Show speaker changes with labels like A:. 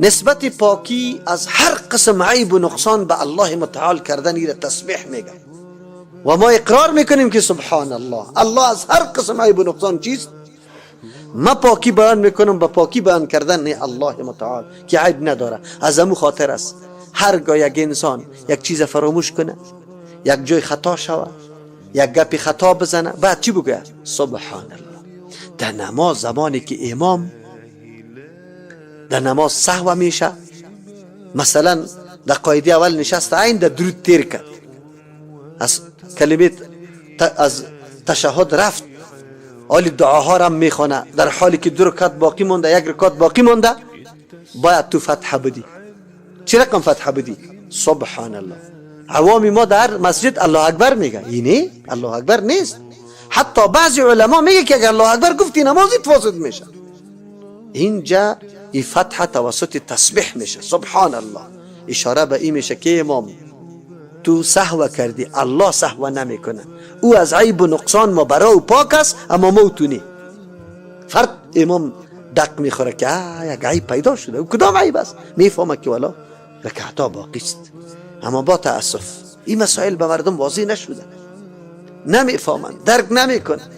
A: نسبت پاکی از هر قسم عیب و نقصان به الله متعال کردن، ایره تسبیح میگه و ما اقرار میکنیم که سبحان الله، الله از هر قسم عیب و نقصان چیست؟ ما پاکی بیان میکنم به پاکی بیان کردن الله متعال که عیب نداره. از امو خاطر است هرگاه یک انسان یک چیز فراموش کنه، یک جای خطا شوه، یک گپی خطا بزنه، بعد چی بگه؟ سبحان الله. در نماز زمانی که امام در نماز سهو میشه، مثلا در قاعده اول نشست، عین در درود تیر کرد، از کلمه از تشهد رفت، حالی دعاها را میخوانه، در حالی که دو رکعت باقی مونده، یک رکعت باقی مونده، باید تو فتحه بدی. چی رقم فتحه بدی؟ سبحان الله. عوامی ما در مسجد الله اکبر میگه، اینی الله اکبر نیست. حتی بعضی علما میگه که اگر الله اکبر گفتی نمازت فاسد میشه. اینجا این فتحه توسط تسبیح میشه، سبحان الله. اشاره به این میشه که امام تو سهو کردی، الله سهو نمیکنه، او از عیب و نقصان ما برای او پاک است، اما ما تو نی. فرد امام دق میخوره که یک عیب پیدا شده، او کدام عیب است؟ میفهمه که والا رکعتا باقی است. اما با تاسف این مسائل به مردم واضح نشده، نمیفهمند، درک نمیکنن.